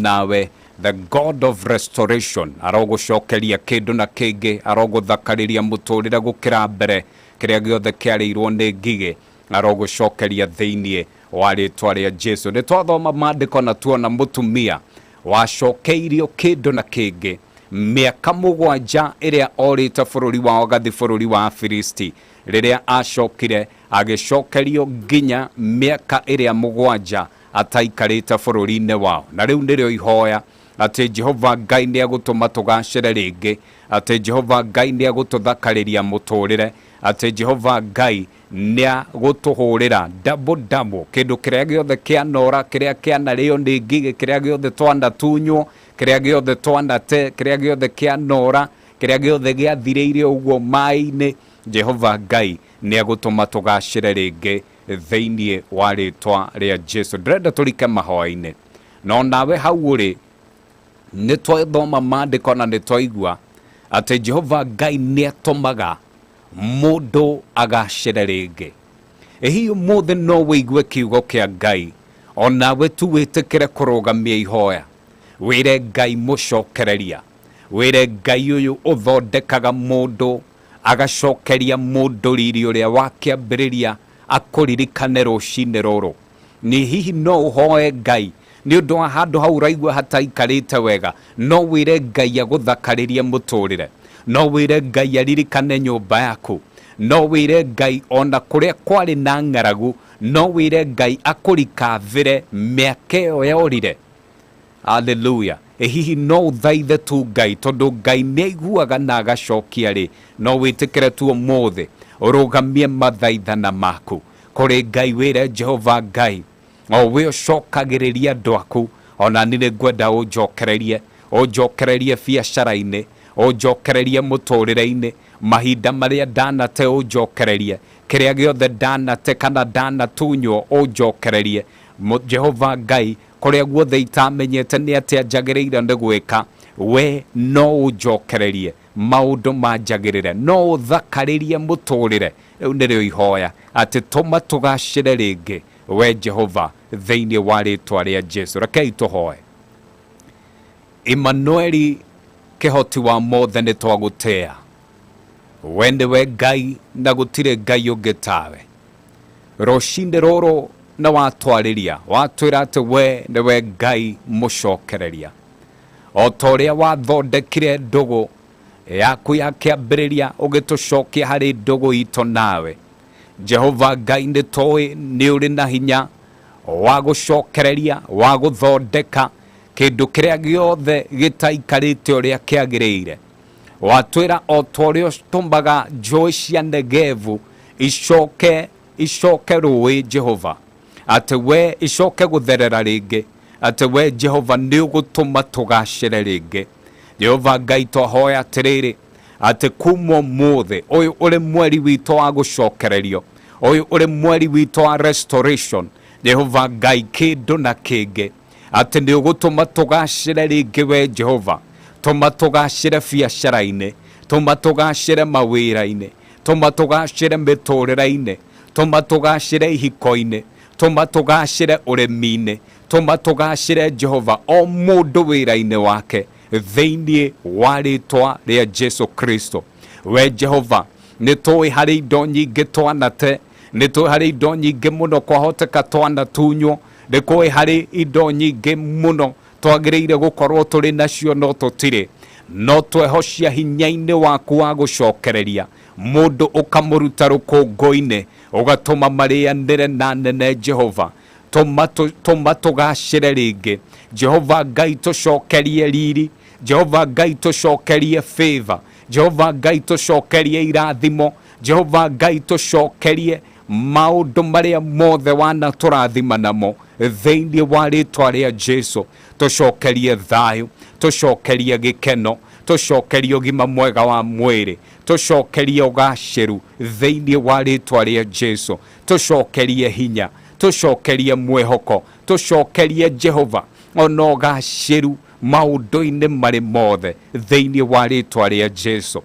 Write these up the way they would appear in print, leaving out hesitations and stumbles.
Nawe the God of restoration arogũcokeria kĩndũ na kĩngĩ, arogũthakarĩria mũtũrĩre gũkĩra mbere, kĩrĩa gĩothe kĩarĩirwo nĩ ngigĩ arogũcokeria thĩinĩ wa rĩtwa rĩa Jesu. Nĩ twathoma maandĩko na tuona mũtumia wacokeirio kĩndũ na kĩngĩ mĩaka 7 ĩrĩa orĩte bũrũri wao agathi bũrũri wa Afilisti. Rĩrĩa acokire agĩcokerio nginya mĩaka ĩrĩa 7 ataikarĩte bũrũri-inĩ wao. Na rĩu nĩrĩo ihoya atĩ Jehova Ngai nĩ egũtũma tũgacĩre rĩngĩ, atĩ Jehova Ngai nĩ egũtũthakarĩria mũtũrĩre, atĩ Jehova Ngai nĩ egũtũhũrĩra double double kĩndũ kĩrĩa gĩothe kĩanora, kĩrĩa kĩanarĩo nĩ ngigĩ, kĩrĩa gĩothe twanatunywo, kĩrĩa gĩothe twanate, kĩrĩa gĩothe kĩanora, kĩrĩa gĩothe gĩathirĩire ũguo maĩ-inĩ. Jehova Ngai nĩ egũtũma tũgacĩre rĩngĩ thĩinĩ wa rĩtwa rĩa Jesu. Ndĩrenda tũrike mahoya-inĩ, no nawe hau ũrĩ nĩ twathoma maandĩko na nĩ twaigua atĩ Jehova Ngai nĩ atũmaga mũndũ agacĩre rĩngĩ. Ĩ hihi ũmũthĩ no wĩigue kiugo kĩa Ngai o nawe tu wĩtĩkĩre kũrũgamia ihoya, wĩre Ngai mũcokereria, wĩre Ngai ũyũ ũthondekaga mũndũ agacokeria mũndũ riri ũrĩa wakĩambĩrĩria akũririkane rũcinĩ rũrũ. Nĩ hihi no ũhoe Ngai nĩ ũndũ wa handũ hau ũraigua hataikarĩte wega? No wĩre Ngai agũthakarĩrie mũtũrĩre, no wĩre Ngai aririkane nyũmba yaku, no wĩre Ngai ona kũrĩa kwarĩ na ng'aragu, no wĩre Ngai akũrikavĩre mĩaka ĩyo yorire. Haleluya. Ĩ hihi no ũthaithe tu Ngai, tondũ Ngai nĩ aiguaga na agacokia rĩ, no wĩtĩkĩre tu ũmũthĩ ũrũgamie mathaithana maku kũrĩ Ngai, wĩre Jehova Ngai, o we ũcokagĩrĩria andũ aku, ona niĩ nĩ ngwenda ũnjokererie, ũnjokererie biacara-inĩ, ũnjokererie mũtũrĩre-inĩ, mahinda marĩa ndanate ũnjokererie, kĩrĩa gĩothe ndanate kana ndanatunywo ũnjokererie. Jehova Ngai, kũrĩa guothe itamenyete nĩ atĩa njagĩrĩire nĩ gwĩka, we no ũnjokererie maũndũ manjagĩrĩre, no ũthakarĩrie mũtũrĩre. Rĩu nĩrĩo ihoya atĩ tũma tũgacĩre rĩngĩ, we Jehova, thĩinĩ wa rĩtwa rĩa Jesu. Rekei tũhoe. Emmanueli, kĩhoti wa mothe, nĩ twagũtĩa. We nĩwe Ngai na gũtirĩ Ngai ũngĩ tawe. Rũcinĩ rũrũ nĩ watwarĩria, watwĩra atĩ we nĩwe Ngai mũcokereria. O ta ũrĩa wathondekire ndũgũ yaku ya kĩambĩrĩria ũgĩtũcokia harĩ ndũgũ itũ nawe. Jehova Ngai, nĩ tũĩ nĩ ũrĩ na hinya wa gũcokereria, wa gũthondeka kĩndũ kĩrĩa gĩothe gĩtaikarĩte ũrĩa kĩagĩrĩire. Watwĩra o ta ũrĩa ũtũmaga njũĩ cia Negevu icoke icoke rũĩ, Jehova, atĩ we icoke gũtherera rĩngĩ, atĩ we Jehova nĩ ũgũtũma tũgacĩre rĩngĩ. Jehova Ngai, twahoya atĩrĩrĩ atĩ kuma ũmũthĩ ũyũ ũrĩ mweri witũ wa gũcokererio, ũyũ ũrĩ mweri witũ wa restoration, Jehova Ngai, kĩndũ na kĩngĩ atĩ nĩ ũgũtũma tũgacĩre rĩngĩ. We Jehova, tũma tũgacĩre biacara-inĩ, tũma tũgacĩre mawĩra-inĩ, tũma tũgacĩre mĩtũrĩre-inĩ, tũma tũgacĩre ihiko-inĩ, tũma tũgacĩre ũrĩmi-inĩ, tũma tũgacĩre Jehova, o mũndũ wĩra-inĩ wake, thĩinĩ wa rĩtwa rĩa Jesu Kristo. We Jehova, nĩ tũĩ harĩ indo nyingĩ twanate, nĩ tũĩ harĩ indo nyingĩ mũno kwahoteka twanatunywo, nĩ kũĩ harĩ indo nyingĩ mũno twagĩrĩire gũkorwo tũrĩ nacio no tũtirĩ. No twehocia hinya-inĩ waku wa gũcokereria mũndũ, ũkamũruta rũkũngũ-inĩ, ũgatũma marĩanĩre na nene. Jehova, tũma tũgacĩre rĩngĩ. Jehova Ngai, tũcokerie riri. Jehova Ngai, tũcokerie favor. Jehova Ngai, tũcokerie irathimo. Jehova Ngai, tũcokerie maũndũ marĩa mothe wanatũrathima namo thĩinĩ wa rĩtwa rĩa Jesu. Tũcokerie thayũ, tũcokerie gĩkeno, tũcokerie ũgima mwega wa mwĩrĩ, tũcokerie ũgacĩru thĩinĩ wa rĩtwa rĩa Jesu, tũcokerie hinya, tũcokerie mwĩhoko, tũcokerie Jehova ona ũgacĩru maũndũ-inĩ marĩ mothe thĩinĩ wa rĩtwa rĩa Jesu.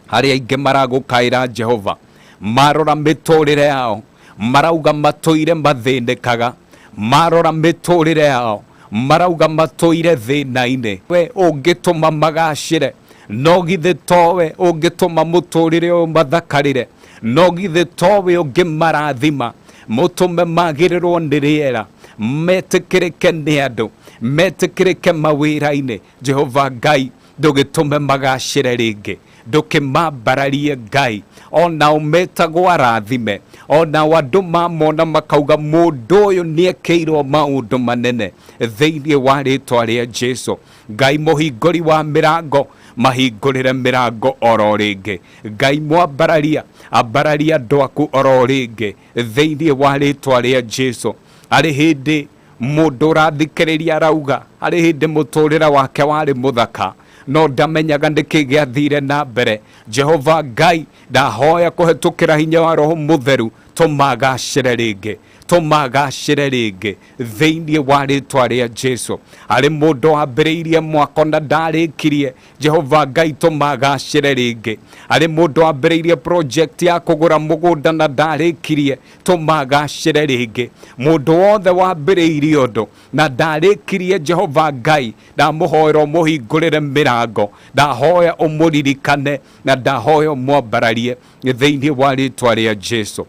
Arĩa aingĩ maragũkaĩra Jehova, marora mĩtũrĩre yao marauga matũire mathĩnĩkaga, marora mĩtũrĩre yao Marauga matũire thĩna-inĩ. We ũngĩtũma magacĩre. No githĩ towe ũngĩtũma mũtũrĩre ũyũ mathakarĩre. No githĩ towe ũngĩmarathima. Mũtũme magĩrĩrwo nĩ rĩera. Metĩkĩrĩke nĩ andũ. Metĩkĩrĩke mawĩra-inĩ. Jehova Ngai, ndũgĩtũme magacĩre rĩngĩ. Ndũkĩmambararie Ngai. Onao metagwo arathime. Onao andũ mamona makauga mũndũ ũyũ nĩekĩirwo maũndũ manene thĩinĩ wa rĩtwa rĩa Jesu. Ngai mũhingũri wa mĩrango, mahingũrĩre mĩrango oro rĩngĩ. Ngai mwambararia, ambararia andũ aku oro rĩngĩ thĩinĩ wa rĩtwa rĩa Jesu. Harĩ hĩndĩ mũndũ ũrathikĩrĩria arauga harĩ hĩndĩ mũtũrĩre wake warĩ mũthaka no ndamenyaga nĩkĩ gĩathire na mbere. Jehova Ngai, ndahoya kũhetũkĩra hinya wa Roho Mũtheru, tũmagacĩre rĩngĩ, tũmagacĩre rĩngĩ thĩinĩ wa rĩtwa rĩa Jesu. Harĩ mũndũ wambĩrĩirie mwako na ndarĩkirie, Jehova Ngai tũmagacĩre rĩngĩ. Harĩ mũndũ wambĩrĩirie project ya kũgũra mũgũnda na ndarĩkirie, tũmagacĩre rĩngĩ. Mũndũ wothe wambĩrĩirie ũndũ na ndarĩkirie, Jehova Ngai ndamũhoera ũmũhingũrĩre mĩrango, ndahoya ũmũririkane na ndahoya ũmwambararie thĩinĩ wa rĩtwa rĩa Jesu.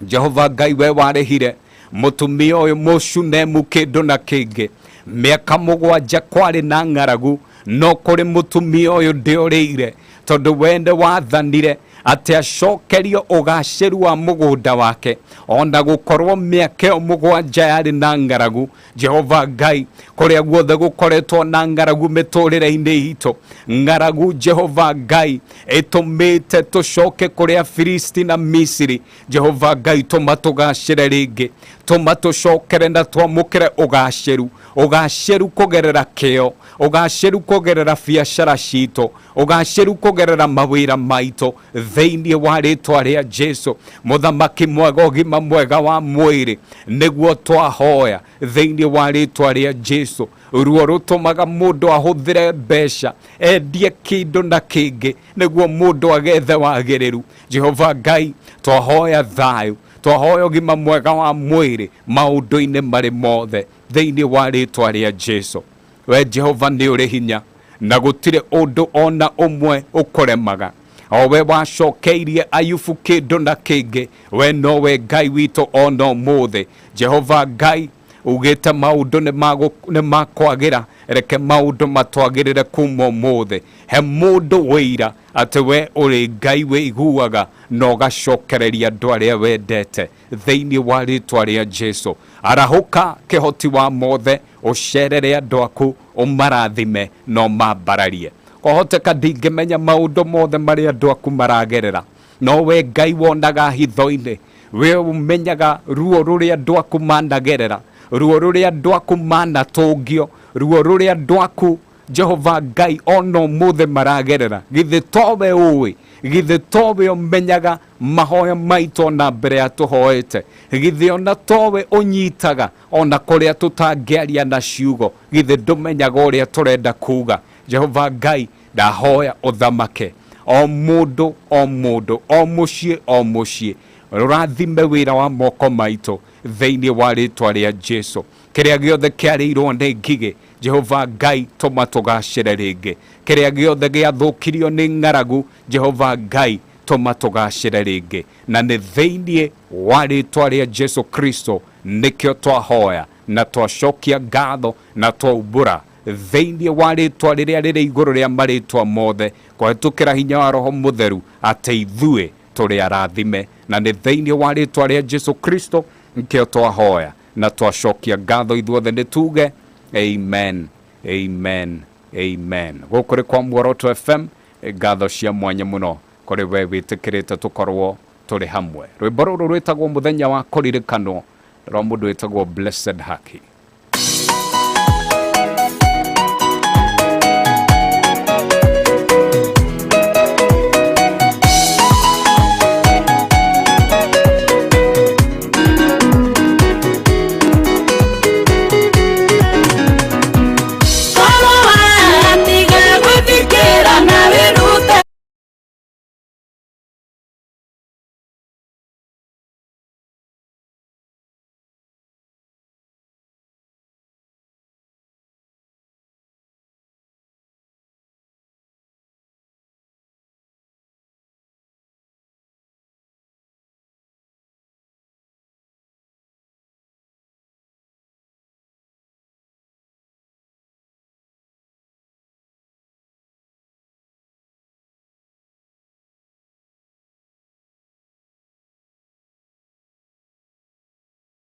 Jehova Ngai, we warĩhire mũtumia ũyũ Mũshunemu kĩndũ na kĩngĩ. Mĩaka mũgwanja kwarĩ na ng'aragu, no kũrĩ mũtumia ũyũ ndĩorĩire, tondũ we nĩ wathanire atĩ acokerio ũgacĩru wa mũgũnda wake, ona gũkorwo mĩaka ĩyo mũgwanja yarĩ na ng'aragu. Jehova Ngai, kũrĩa guothe gũkoretwo na ng'aragu mĩtũrĩre-inĩ itũ, ng'aragu Jehova Ngai ĩtũmĩte tũcoke kũrĩ Afilisti na Misiri. Jehova Ngai, tũma tũgacĩre rĩngĩ, tũma tũcokere na twamũkĩre ũgacĩru, ũgacĩru kũgerera kĩo, ũgacĩru kũgerera biacara citũ, ũgacĩru kũgerera mawĩra maitũ thĩinĩ wa rĩtwa rĩa Jesu. Mũthamaki mwega, ũgima mwega wa mwĩrĩ nĩguo twahoya thĩinĩ wa rĩtwa rĩa Jesu. Ruo rũtũmaga mũndũ ahũthĩre mbeca, endie kĩndũ na kĩngĩ nĩguo mũndũ agethe wagĩrĩru. Jehova Ngai, twahoya thayũ, twahoya ũgima mwega wa mwĩrĩ maũndũ-inĩ marĩ mothe thĩinĩ wa rĩtwa rĩa Jesu. We Jehova nĩ ũrĩ hinya na gũtirĩ ũndũ ona ũmwe ũkũremaga. O we wacokeirie Ayubu kĩndũ na kĩngĩ, we nowe Ngai witũ ona ũmũthĩ. Jehova Ngai, ugĩte maũndũ nĩ makwagĩra, reke maũndũ matwagĩrĩre kuma ũmũthĩ. He mũndũ ũira atĩ we ũrĩ Ngai wĩiguaga na ũgacokereria andũ arĩa wendete thĩinĩ wa rĩtwa rĩa Jesu. Arahũka kĩhoti wa mothe, ũcerere andũ aku, ũmarathime na ũmambararie. Kwahoteka ndingĩmenya maũndũ mothe marĩa andũ aku maragerera, no we Ngai wonaga hitho-inĩ, we ũmenyaga ruo rũrĩa andũ aku managerera, ruo rũrĩa andũ aku manatũngio, ruo rũrĩa andũ aku Jehova Ngai ona ũmũthĩ maragerera. Githĩ towe ũĩ? Githĩ towe ũmenyaga mahoya maitũ ona mbere ya tũhoete? Githĩ ona towe ũnyitaga ona kũrĩa tũtangĩaria na ciugo? Githĩ ndũmenyaga ũrĩa tũrenda kuga? Jehova Ngai, ndahoya ũthamake o mũndũ o mũndũ, o mũciĩ o mũciĩ. Ũrathime wĩra wa moko maitũ thĩinĩ wa rĩtwa rĩa Jesu. Kĩrĩa gĩothe kĩarĩirwo nĩ ngigĩ, Jehova Ngai, tũma tũgacĩre rĩngĩ. Kĩrĩa gĩothe gĩathũkirio nĩ ng'aragu, Jehova Ngai, tũma tũgacĩre rĩngĩ. Na nĩ thĩinĩ wa rĩtwa rĩa Jesu Kristo nĩkĩo twahoya na twacokia ngatho na twaumbũra thĩinĩ wa rĩtwa rĩrĩa rĩrĩ igũrũ rĩa marĩtwa mothe, kũhetũkĩra hinya wa Roho Mũtheru, atĩ ithuĩ tũrĩ arathime. Na nĩ thĩinĩ wa rĩtwa rĩa Jesu Kristo nĩkĩo twahoya na twacokia ngatho ithuothe nĩ tuge amen, amen, amen. Gũkũ nĩ kwa Muoroto FM, ngatho cia mwanya mũno kũrĩ we wĩtĩkĩrĩte tũkorwo tũrĩ hamwe. Rwĩmbo rũrũ rwĩtagwo Mũthenya wa Kũririkanwo rwa mũndũ wĩtagwo Blessed Haki.